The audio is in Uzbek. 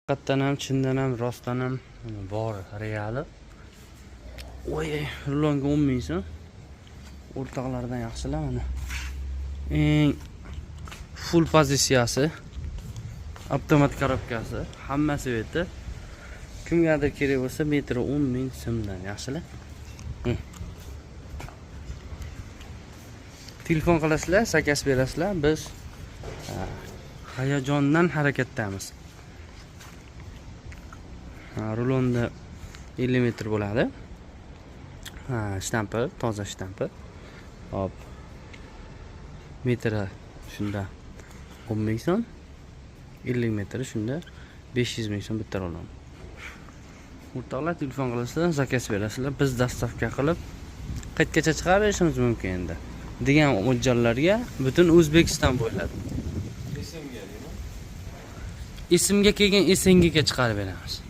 Haqiqatdan ham, chindan ham, rostdan ham mana bor reali. Voy, rulonga 10 ming so'm. O'rtoqlardan yaxshilar mana. Eng full pozitsiyasi, avtomat korobkasi, hammasi bu yerda. Kimgadir kerak bo'lsa, metri 10 ming so'mdan, yaxshilar. Telefon qilasizlar, заказ berasizlar, biz hayajondan harakatdamiz. Ha, rulonda 50 metr bo'ladi. Ha, shtampi, toza shtampi. Hop. Metri shunda 10 ming so'm. 50 metri shunda 500 ming so'm bitta rulon. O'rtoqlar, telefon qilasizlar, заказ berasizlar. Biz доставка qilib qayergacha chiqarib berishimiz mumkin endi degan mo'ljallarga butun O'zbekiston bo'ylab. SMG deymi? Esimga kelgan SNGga chiqarib beramiz.